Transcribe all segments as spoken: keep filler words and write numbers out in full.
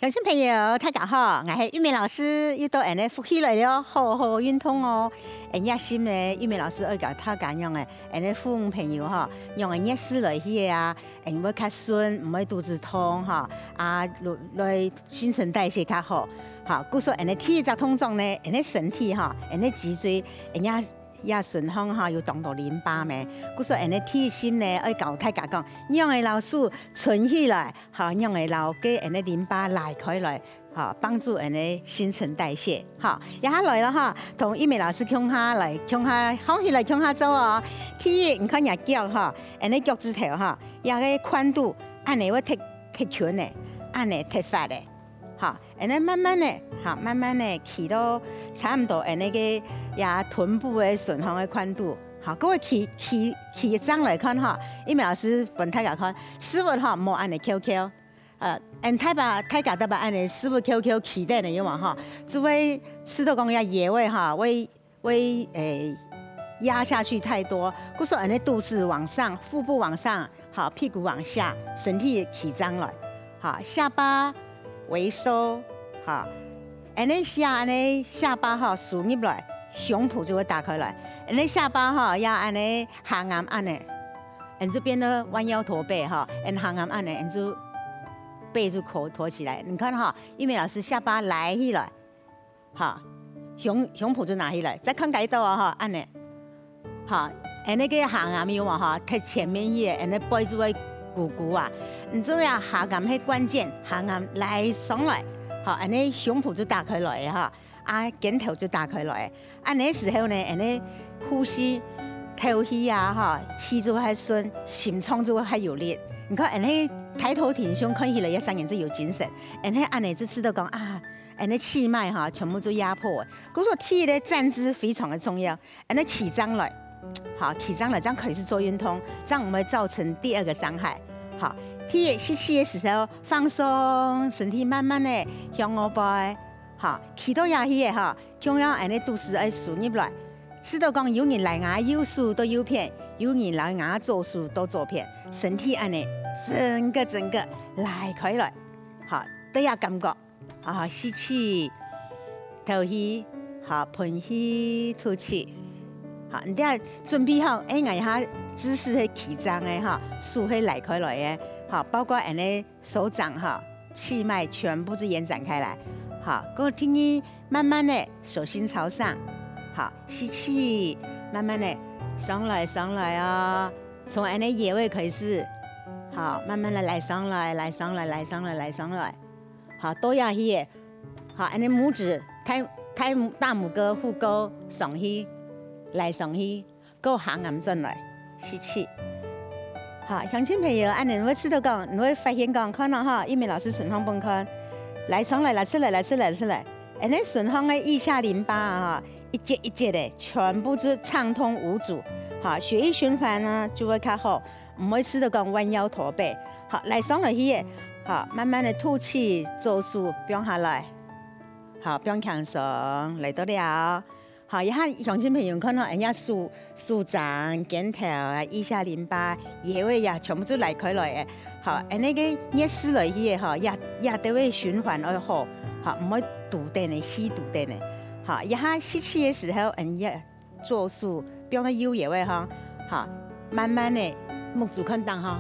鄉親朋友，大家好，𠊎係玉美老師，又到𠊎等个福氣來了，好好運動哦。恁熱心呢，玉美老師愛教大家仰仔，𠊎等个婦女朋友吼，仰仔月事來去个啊，恁會較順，毋會肚子痛吼，啊，來，來新陳代謝較好。吼，故所𠊎等第一隻動作呢，𠊎等个身體吼，𠊎等个脊椎，𠊎等也，也身項吼有當多淋巴咩，故所𠊎等第一心呢，愛教大家講，仰仔摎手伸起來， 吼，仰仔摎該𠊎等个淋巴拉開來，吼，幫助𠊎等个新陳代謝。吼，這下來了吼，同玉美老師共下來，共下，䟘起來共下做哦。第一，你看若腳吼，𠊎等个腳趾頭吼，這个寬度，恁仔會忒，忒寬个，恁仔忒闊个。吼，𠊎等慢慢个，吼，慢慢个企到差毋多𠊎等个這臀部个身項个寬度。吼，各位企，企，企正來看吼，玉美老師分大家看，屎朏吼，莫恁仔翹翹。 呃，恁大把，大家大把恁仔屎朏翹翹企等呢，有無吼？就會試著講這腰仔吼，會，會，欸，壓下去太多，故所恁仔肚屎往上，腹部往上，吼，屁股往下，身體企正來，吼，下巴微收，吼，恁仔下，恁仔下巴吼收入來，胸脯就會打開來，恁仔下巴吼，也恁仔下頷恁仔。 恁就變到彎腰駝背吼，恁下頷恁仔，恁就背就駝，駝起來。你看吼，玉美老師下巴拉起來，吼，胸，胸脯就拿起來，再看該兜啊吼，恁仔，吼，恁仔个下頷有無吼，忒前面去个，恁仔背就會鼓鼓啊。你知呀，下頷係關鍵，下頷拉上來，吼，恁仔胸脯就打開來个吼。 啊，肩頭就打開來。恁仔時候呢，恁仔呼吸、敨氣啊，吼，氣就會較順，心臟就會較有力。你看，恁仔抬頭挺胸，看起來一整人就有精神。恁仔恁仔就知道講啊，恁仔氣脈哈，全部就壓迫了。故所第一个站姿非常的重要。恁仔企正來，好，企正來，這樣開始做運動，這樣毋會造成第二个傷害。好，第一吸氣的時候放鬆，身體慢慢的向後背。 哈，企到這去个哈，共樣恁仔肚屎愛收入來。試著講有人拉𠊎右手到右片，有人拉𠊎左手到左片，身體恁仔整個整個拉開來。哈，對這感覺，啊，吸氣，敨氣，哈，歕氣，吐氣。哈，你這準備好，欸，𠊎這下姿勢係企正个哈，手係拉開來个，哈，包括恁仔 手掌哈，氣脈全部就延展開來。好，過第二，慢慢的手心朝上，好，吸氣，慢慢的上來，上來哦，從恁仔腰仔開始，好，慢慢的拉上來，拉上來，拉上來，拉上來，好，到這去个，好，恁仔拇指，大，大，大拇哥、虎哥上去，拉上去， 過下頷轉來，吸氣。好，鄉親朋友，恁仔你會試著講，你會發現講，看著哈，玉美老師身項分看，拉上來，拉出來，拉出來，拉出來。恁仔身項个腋下淋巴啊，哈，一節一節个，全部就暢通無阻，哈，血液循環呢就會較好，毋會試著講彎腰駝背。好，拉上來去个，好，慢慢的吐氣，左手放下來，好，放輕鬆，來到了。 好，這下鄉親朋友看著，恁仔手，手掌、肩頭啊、腋下淋巴、腰仔啊，全部就拉開來个。好，恁仔个月事來去个吼，這，這兜个循環愛好，好，毋會堵等个，氣堵等个。好，這下吸氣个時候，恁仔左手放到右腰仔吼，好，慢慢的目珠看頂吼。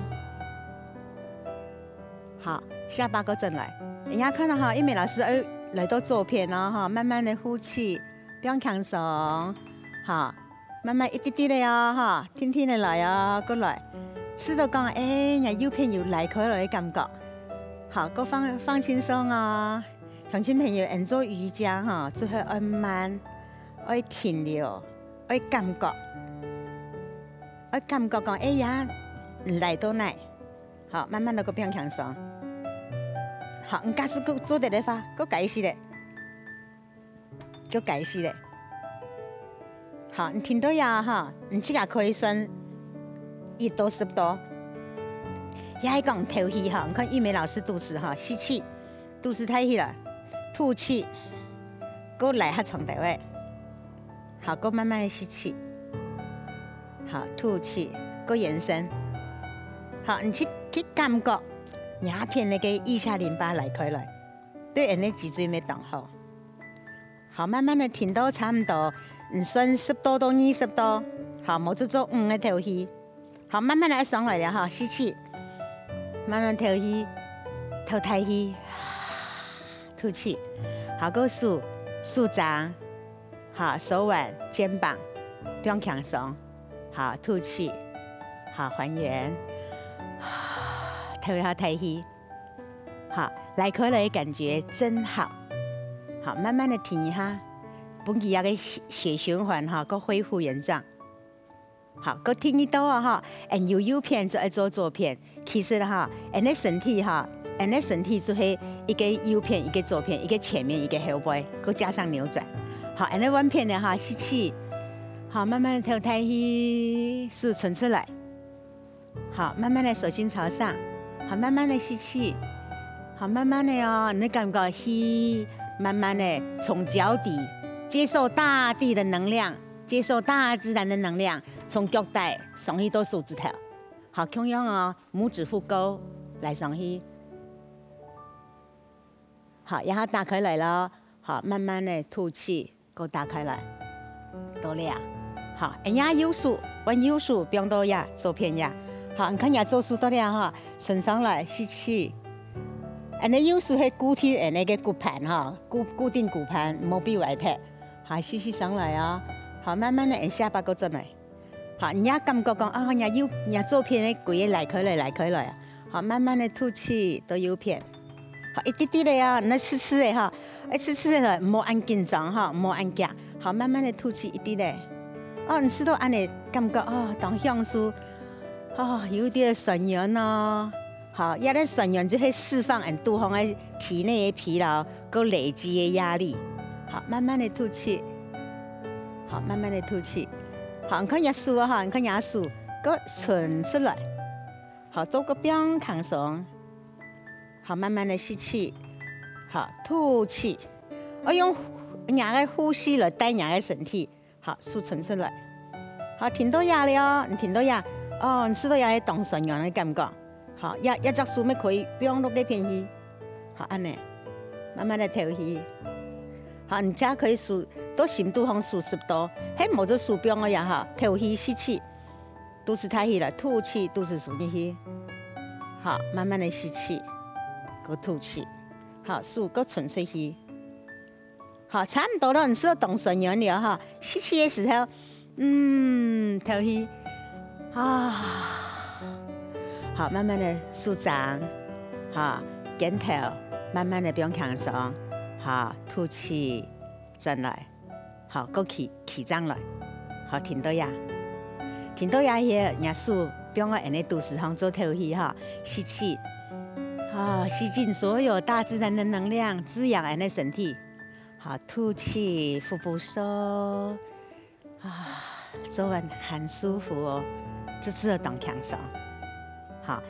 好，下巴過轉來，恁仔看著吼，玉美老師愛來到左片哦，吼，慢慢的呼氣， 放輕鬆，哈，慢慢一滴滴个哦，哈，定定个來哦，過來。試著講，欸，若右片有拉開來个感覺，好，過放，放輕鬆哦。鄉親朋友，恁做瑜伽哈，就係愛慢，愛停留，愛感覺，愛感覺講，欸呀，你拉到哪？好，慢慢个過放輕鬆。好，你假使過做得个話，過加一息仔。 就開始了。好，你聽著呀哈，你自家可以算一到十到。也係講敨氣哈，你看玉美老師肚屎哈，吸氣，肚屎抬起來，吐氣，過來較長兜仔。好，過慢慢的吸氣。好，吐氣，過延伸。好，你去，去感覺，這片那個腋下淋巴拉開來。對𫣆个脊椎乜當好。好，慢慢个停到差毋多，嗯，算十度到二十度，好，無就做五个敨氣。好，慢慢个上來了哈，吸氣，慢慢敨氣，敨大氣，吐氣。好，過手，手掌，好，手腕、肩膀，放輕鬆，好，吐氣，好，還原，敨一下大氣。 好，拉開來个感覺真好。好，慢慢个停一下，分佢个血血循環哈，過恢復原狀。好，過第二到啊哈，𫣆由右片就愛做左片。其實哈，𫣆个身體哈，𫣆个身體就係一個右片，一個左片，一個前面，一個後背，過加上扭轉。好，𫣆个換片个哈，吸氣，好，慢慢个敨大氣，手伸出來。 好，慢慢个手心朝上，好，慢慢个吸氣，好，慢慢个哦，你感覺氣慢慢个從腳底接受大地的能量，接受大自然的能量，從腳底上去到手指頭，好，共樣哦，拇指腹股來上去，好，然後打開來了，好，慢慢个吐氣。 過打開來，到這。好，𫣆這右手，換右手放到這左片這。好，你看這左手到這哈，伸上來，吸氣。𫣆个右手係固定𫣆个个骨盤哈，固固定骨盤，毋好變歪忒。好，吸氣上來哦。好，慢慢个𫣆下巴過轉來。 好，你也感覺講，啊，若右，若左片个規个拉開來，拉開來啊。好，慢慢个吐氣到右片。好，一滴滴个啊，你試試个哈，愛試試个，毋好恁緊張哈，毋好恁遽。好，慢慢个吐氣一滴个。哦，你試到恁呢感覺，哦，當享受，哦，有一點痠軟哦。好，這個痠軟就係釋放𫣆肚項个體內个疲勞， 過累積个壓力。好，慢慢个吐氣。好，慢慢个吐氣。好，你看這手啊，哈，你看這手，過伸出來。好，做個放輕鬆。好，慢慢个吸氣。好，吐氣。愛用若个呼吸來帶若个身體。 好，手伸出來。好，停到這了哦，你停到這，哦，你試到這係當痠軟个感覺。好，這，這隻手乜可以放落該片去。好，恁呢，慢慢个敨氣。好，你這可以手，到心肚項手十到，係無就手放个呀哈，敨氣吸氣，肚屎大氣來，吐氣，肚屎收入去。好，慢慢个吸氣，過吐氣。好，手過伸出去。 好，差毋多了，你試到當痠軟了哈。吸氣个時候，嗯，敨氣，啊，好，慢慢个舒張，哈，肩頭慢慢个放輕鬆，哈，吐氣，轉來，好，過企，企正來，好，停到這，停到這歇，若手放到𫣆个肚屎項做敨氣哈，吸氣，啊，吸進所有大自然的能量，滋養𫣆个身體。 好，吐氣，腹部收。啊，做完很舒服哦，這真个當輕鬆。好，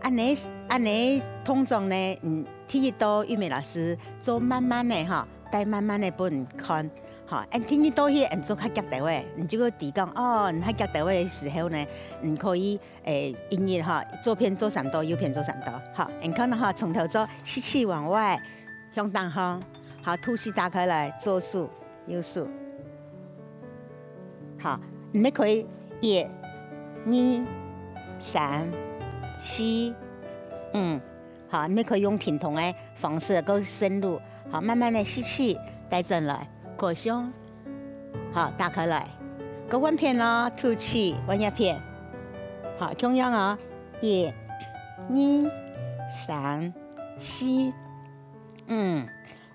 恁呢，恁呢動作呢，嗯，第一到玉美老師做慢慢个哈，帶慢慢个分你看。好，恁第二到去，恁做較遽兜仔，你就會知講，哦，你較遽兜仔个時候呢，你可以，誒，一日哈，左片做三到，右片做三到。好，你看哈，從頭做，吸氣往外， 向頂項，好，吐氣打開來，左手、右手。好，你乜可以一、二、三、四、五，好，你乜可以用停動个方式過深入，好，慢慢个吸氣，帶轉來，擴胸，好，打開來，過換片囉，吐氣，換一片，好，共樣哦，一、二、三、四、 五、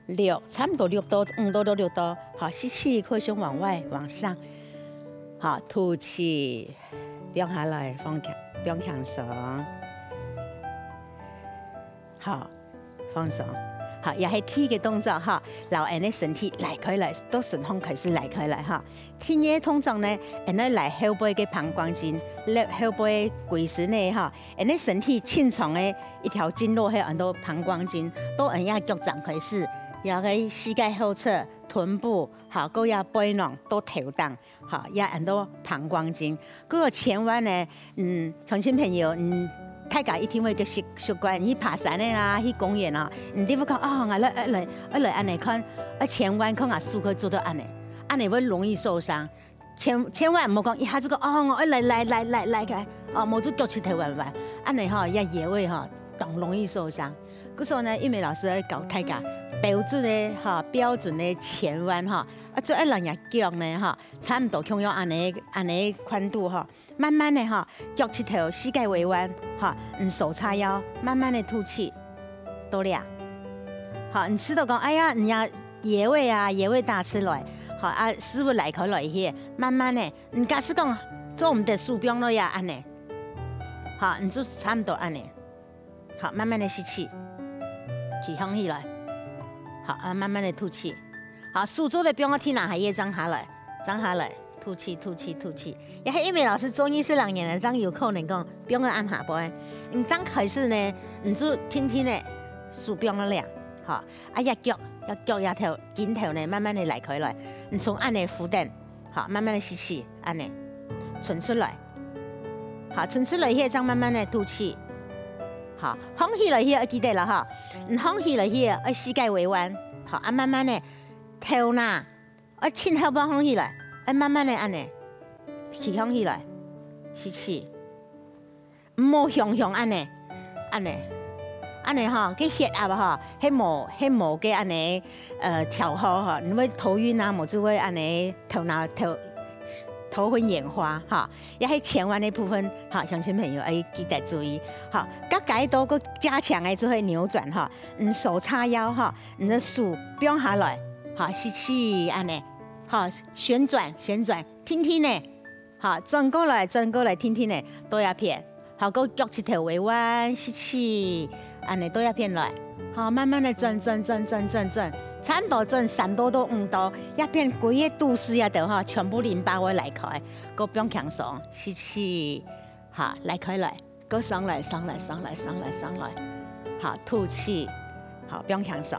六，差毋多六到，五到到六到，好，吸氣，擴胸往外、往上，好，吐氣，放下來，放輕，放輕鬆，好，放鬆，好，這係第一個動作哈，摎𫣆个身體拉開來，到身項開始拉開來哈。第二個動作呢，𫣆來拉後背个膀胱經，拉後背歸身个哈， 𫣆个身體盡長个一條經絡係安到膀胱經，到𫣆个腳掌開始，這个膝蓋後側、臀部，好，過這背囊到頭頂，好，這安到膀胱經。過前彎呢，嗯，鄉親朋友，嗯，大家一定會个習，習慣，去爬山个啦，去公園啊，你就會講，哦，𠊎來，愛來，愛來恁呢看，愛前彎看𠊎手可以做到恁呢，恁呢會容易受傷。千，千萬毋好講一下就講，哦，𠊎愛來，來，來，來，來，來，哦，無就腳膝頭彎彎，恁呢吼，也，也會吼，當容易受傷。故所呢，玉美老師愛教大家標準个吼，標準个前彎吼，啊，做愛讓人腳呢吼，差毋多共樣恁呢，恁呢寬度吼。 慢慢个吼，腳膝頭膝蓋微彎，吼，你手叉腰，慢慢个吐氣，到這。好，你試著講，哎呀，你呀，移位啊，移位打出來，好啊，屎朏拉開來去，慢慢个，你假使講做毋得手放落呀，恁呢，好，你就差毋多恁呢。 好，慢慢个吸氣，企䟘起來。好，啊，慢慢个吐氣。好，手做得放到地下，還係正下來，正下來，吐氣，吐氣，吐氣。也係因為老師做二十零年了，正有可能講放到恁下背。你正開始呢，你就定定个手放落來，好，啊，這腳，這腳這頭，肩頭呢，慢慢个拉開來，你從恁呢扶等，好，慢慢个吸氣，恁呢，伸出來。 好，伸出來去正慢慢个吐氣。好，䟘起來去愛記得了哈，你䟘起來去愛膝蓋微彎，好，啊，慢慢个頭那，愛盡後背䟘起來，愛慢慢个恁呢，企䟘起來，吸氣，毋好雄雄恁呢，恁呢，恁呢哈，該血壓哈，係無，係無个恁呢，呃，調好哈，你會頭暈啊，無就會恁呢，頭那，頭，頭昏眼花哈。 也係前彎个部分，哈，鄉親朋友愛記得注意，哈，該該兜个加強个就會扭轉哈，你手叉腰哈，你个手放下來，哈，吸氣恁呢，哈，旋轉旋轉，定定个，哈，轉過來轉過來，定定个，到這片，好，過腳膝頭微彎，吸氣，恁呢到這片來，好，慢慢个轉轉轉轉轉轉，差毋多轉三度到五度，這片歸个肚屎這兜哈，全部淋巴會拉開。 過放輕鬆，吸氣，好，拉開來，過上來，上來，上來，上來，上來，好，吐氣，好，放輕鬆。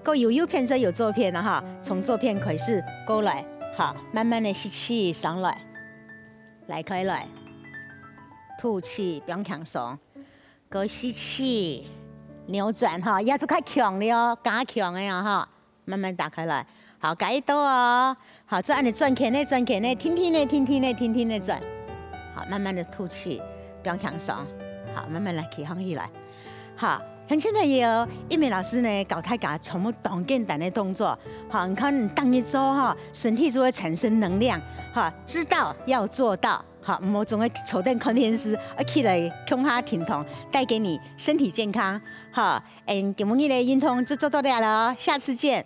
過有右片就有左片了哈，從左片開始過來，好，慢慢个吸氣，上來，拉開來，吐氣，放輕鬆，過吸氣，扭轉哈，也係較強个哦，加強个哦哈。 慢慢打開來。好，該一到哦。好，做恁呢轉圈个，轉圈个，定定个，定定个，定定个轉。好，慢慢个吐氣，放輕鬆。好，慢慢來企䟘起來。好，鄉親朋友，玉美老師呢，教大家全部當簡單个動作。好，你看你逐日做吼，身體就會產生能量。好，知道要做到。好，毋好總係坐等看電視，愛起來共下停動，帶給你身體健康。好，嗯，今晡日个運動就做到這了，下次見。